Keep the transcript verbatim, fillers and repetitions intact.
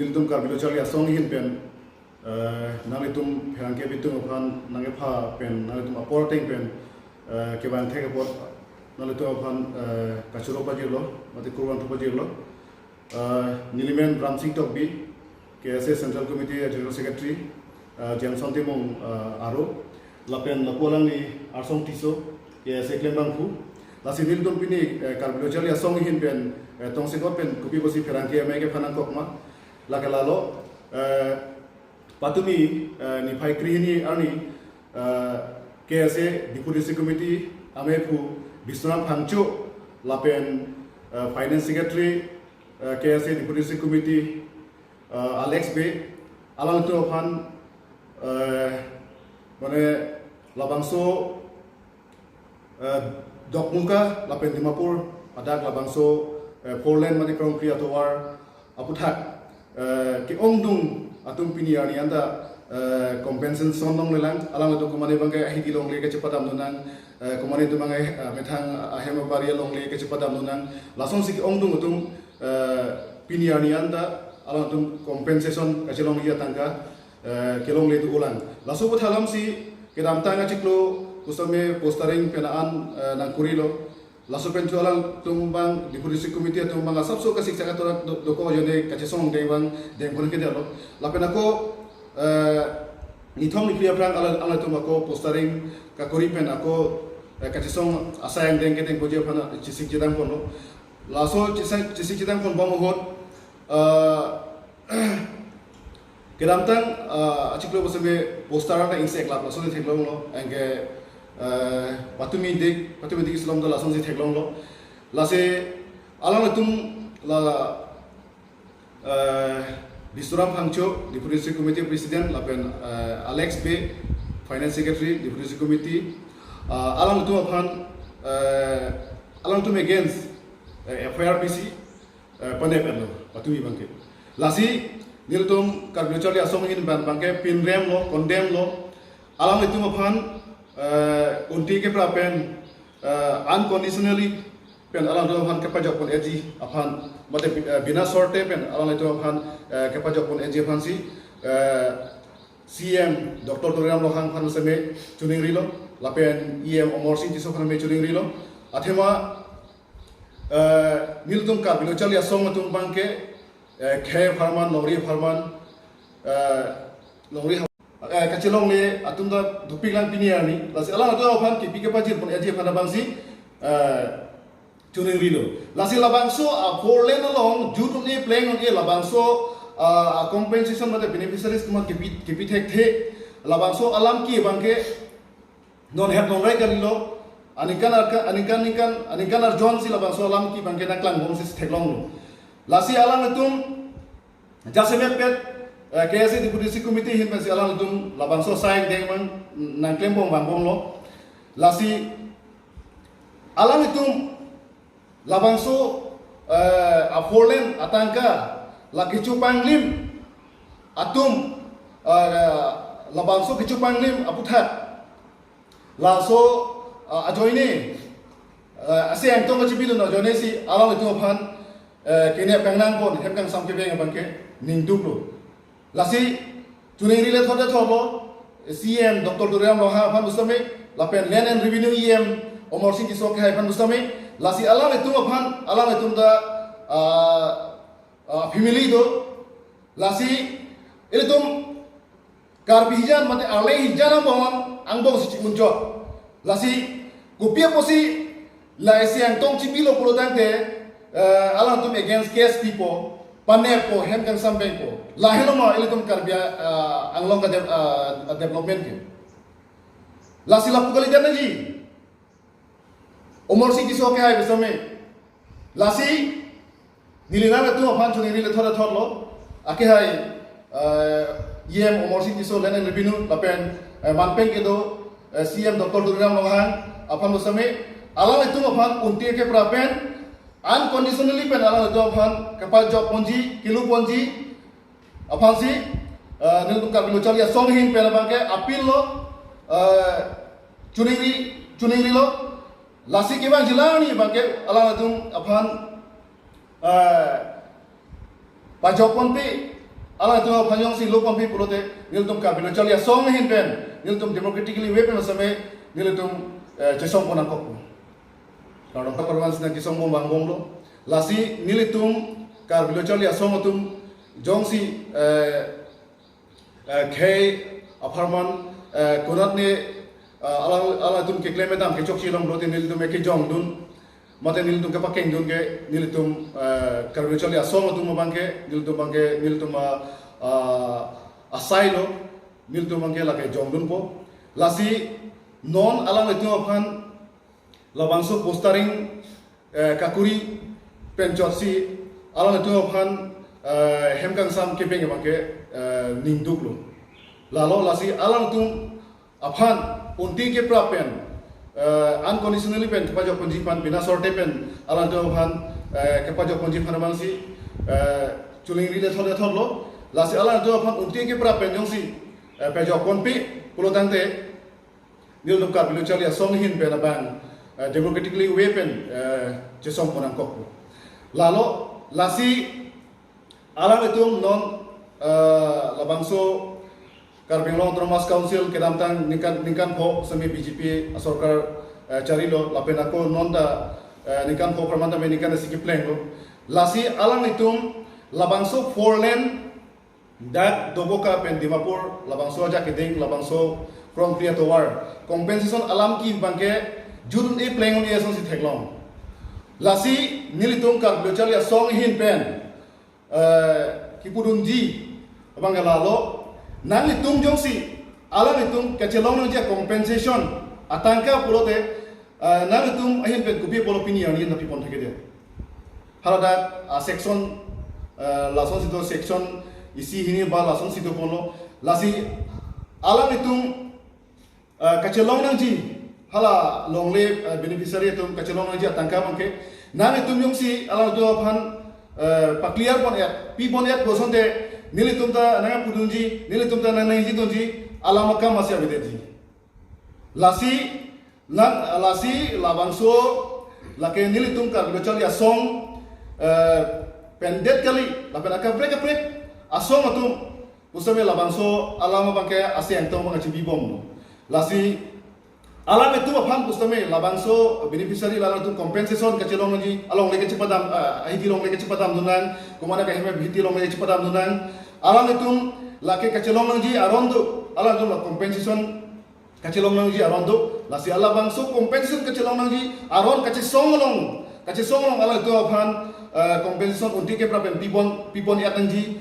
Nelitum Karbi Lo Charli Asong ahin pen, eh, nanglitum pherangke abitung aphan nangkepha pen, nanglitum apor ateng pen, eh, kevang thek apot nanglitum aphan, eh, kachoro pajirlo, mate kurvangthu pajirlo. Eh, nelimen Ramsing Tokbi, K S A Central Committee General Secretary, eh, Jameson Timung, eh, aro, lapen lapu alangli Arsong Tisso, K S A klembangphu. Lasi nelitum pini, eh, Karbi Lo Charli Asong ahin pen, eh, tongsekot pen kopi pusi pherangke amei kepha nangkok ma. Lake lalo, eh, patumi, eh, niphai krehini arni, eh, K S A Deputy District Committee ameiphu Biswanath Phangcho lapen, eh, Finance Secretary, eh, K S A Deputy District Committee, eh, Alex Bey, alangtum aphan, eh, mane labangso, eh, Dokmoka lapen Dimapur adak labangso, eh, four lane mane Krongkri atovar aputhak, eh, ke-ongdung atum pini arni anta, eh, compensation longlelang, alangtum komane abangke ahidi longle kachepadam nang, eh, komane atum abangke, eh, methang ahem abari longle kachepadam nang, lasonsi ke-ongdung atum, eh, pini arni anta alangtum compensation kachelongji atangka, eh, kelongle do-olang. Laso aputhak alamsi kedamtang achiklo pusitame postering pen an, eh, nangkorilo. Laso pen chu alangtum abang Deputy District Committee atum abang asapso kasik chak atorak do-, dokok ajoine kachesong deng abang dengpon kedetlo. Lapen ako, eh, nithom niphli aphrang ala-, alangtum ako postering kakori pen ako, eh, kachesong asai angdeng kedengponji aphan chesik chedangponlo. Laso chesik, chesik chedangpon bom ahut, eh, kedamtang, eh, achiklo pusitame poster ta ingseklap lasonsi theklonglo, anke, eh, patumi dik, patumi dik islom ta lasonsi theklonglo. Lasi alangtum la, eh, Biswanath Phangcho, Deputy District Committee President, lapen, eh, Alex Bey, Finance Secretary, Deputy District Committee, eh, alangtum aphan, eh, alangtum against, eh, F I R pisi, eh, panep-etlo, patumi abangke. Lasi, nelitum Karbi Lo Charli Asong ahin pen abangke pinremlo, condemn lo, alangtum aphan, eh, unti kepra pen, eh, unconditionally pen alangtum aphan kepajokpon-etji aphan, mate, eh, bina sorte pen alangtum aphan, eh, kepajokpon-etji aphansi, eh, C M Doctor Tuliram Ronghang aphan seme choningrilo, lapen E M Amarsing Tisso aphan me choningrilo. Athema, eh, nelitum Karbi Lo Charli Asong atum abangke, eh, khei apharman, longri apharman, eh, longri ha-, eh, kachelongle atum ta dopiklang pini arni. Lasi alangtum aphan kipi kepajirpon-etji aphan abangsi, eh, choningrilo. Lasi labangso a four lane along jut un-e pleng un-e labangso, ah, compensation mate beneficiaries atum kipi, kipi thekthe. Labangso alam ke abangke non het non rai kalilo. Aningkan arka-, aningkan ningkan, aningkan arjonsi labangso alam ke abangke nangklangbomsi theklonglo. Lasi alangtum jasemet pet, eh, K S A Deputy District Committee ahin pensi alangtum labangso asai angdeng abang nangklembom vangbomlo. Lasi alangtum labangso, eh, a four lane atangka la kechopanglim atum, eh, labangso kechopanglim aputhak laso, eh, ajoine, eh, ase angtong kachipilun ajoinesi alangtum aphan, eh, kenep kangnangpon hem kangsam kevang abangke ningduklo. Lasi choningri le thot le thotlo, C M Doctor Tuliram Ronghang aphan pusitame, lapen Land and Revenue E M Amarsing Tisso kehai aphan pusitame, lasi alangtum aphan, alangtum ta, ah, ah, family do, lasi ilitum Karbi hijan mate arle hijan angbong, angbongsi chi-unjot. Lasi kopi apotsi la ase angtong chipilo pulo tangte, eh, alangtum against case pipo, paneppo, hem kangsam vangpo. Lahenlo ma ilitum Karbi, ah, Anglong ka de-, ah, development ke. Lasi lapu kalidet nangji. Amarsing Tisso kehai pusitame. Lasi neli nanglitum aphan choningri le thot le thotlo. Akehai, eh, E M Amarsing Tisso Land and Revenue lapen, eh, manpeng kedo, eh, C M Doctor Tuliram Ronghang aphan pusitame, alangtum aphan unti kepra pen unconditionally pen alangtum aphan kepajokponji, keluponji aphansi, eh, nelitum Karbi Lo Charli Asong ahin pen abangke appeal lo, eh, choningri, choningrilo. Lasi kevangji arni abangke alangtum aphan, eh, pajokponpe, Alanglitum aphan jongsi lo ponpe pulote, nelitum Karbi Lo Charli Asong ahin pen, nelitum democratically way pen same, nelitum, eh, chesong pon nangkok. Kardom, Karbi Lo Charli Asong kesong bom vangbomlo. Lasi nelitum Karbi Lo Charli Asong atum jongsi, eh, eh, khei apharman, eh, konat ne, eh, alang, alangtum keklem dam kechokche longlo te nelitum ekejongdun. Mate nelitum kepakengdun ke nelitum, eh, Karbi Lo Charli Asong atum abangke, nelitum abangke, nelitum a, a, asai lo, nelitum abangke lake jongdunpo. Lasi non alanglitum aphan labangso postering, eh, kakuri pen chotsi alanglitum aphan, eh, hem kangsam kepeng abangke, eh, ningduklo. Lalo lasi alangtum aphan unti keprap pen, eh, unconditionally pen kepajok ponji aphan bina sorte pen alangtum aphan, eh, kepajok ponji aphan abangsi, eh, chulingri le thot le thotlo. Lasi alangtum aphan unti keprap pen jongsi, eh, pajok ponpe pulo tangte nelitum Karbi Lo Charli Asong ahin pen abang, eh, democratically way pen, eh, chesong pon nangkokpo. Lalo lasi alanglitum non, eh, labangso Karbi Anglong Autonomous Council kedamtang ningkan, ningkan pho semi B J P asorkar, eh, charilo lapen ako non ta, eh, ningkan pho apharman ta ningkan isi keplenglo. Lasi alanglitum labangso four lane dak Doboka pen Dimapur labangso ajak keding labangso Krongpri atovar compensation alam ki abangke jun e pleng un-e asonsi theklong. Lasi nelitum Karbi Lo Charli Asong ahin pen, eh, kipudunji abangke lalo, nanglitum jongsi alanglitum kachelong nangji compensation atangka pulote, eh, nanglitum ahin pen kopi pulo pini arni nangpipon thekthedet. Haladak, ah, section, eh, lasonsi do section isi hini ba lasonsi doponlo. Lasi alanglitum, eh, kachelong nangji, hala longle, eh, beneficiary atum kachelong nangji atangka abangke nanglitum jongsi alangtum aphan, eh, pa-clear pon-et, pi pon-et pu asonte nelitum ta nangpudunji, nelitum ta nangji dunji alam akam masi avedetji. Lasi, nang, lasi labangso lake nelitum Karbi Lo Charli Asong, eh, pendet kali lapen akaprek kaprek asong atum pusitame labangso alam abangke asi angtong abang chibibom. Lasi alanglitum aphan pusitame labangso beneficiary alangtum compensation kachelong nangji alongle kachepadam, eh, ahiti longle kachepadam dunnang, komane ka hem ahiti longle kachepadam dunnang. Alanglitum lake kachelong nangji aron do, alanglitum la compensation kachelong nangji aron do. Lasi labangso compensation kachelong nangji aron kachesong along, kachesong along alanglitum aphan, eh, compensation unti keprap pen pipon, pipon-et nangji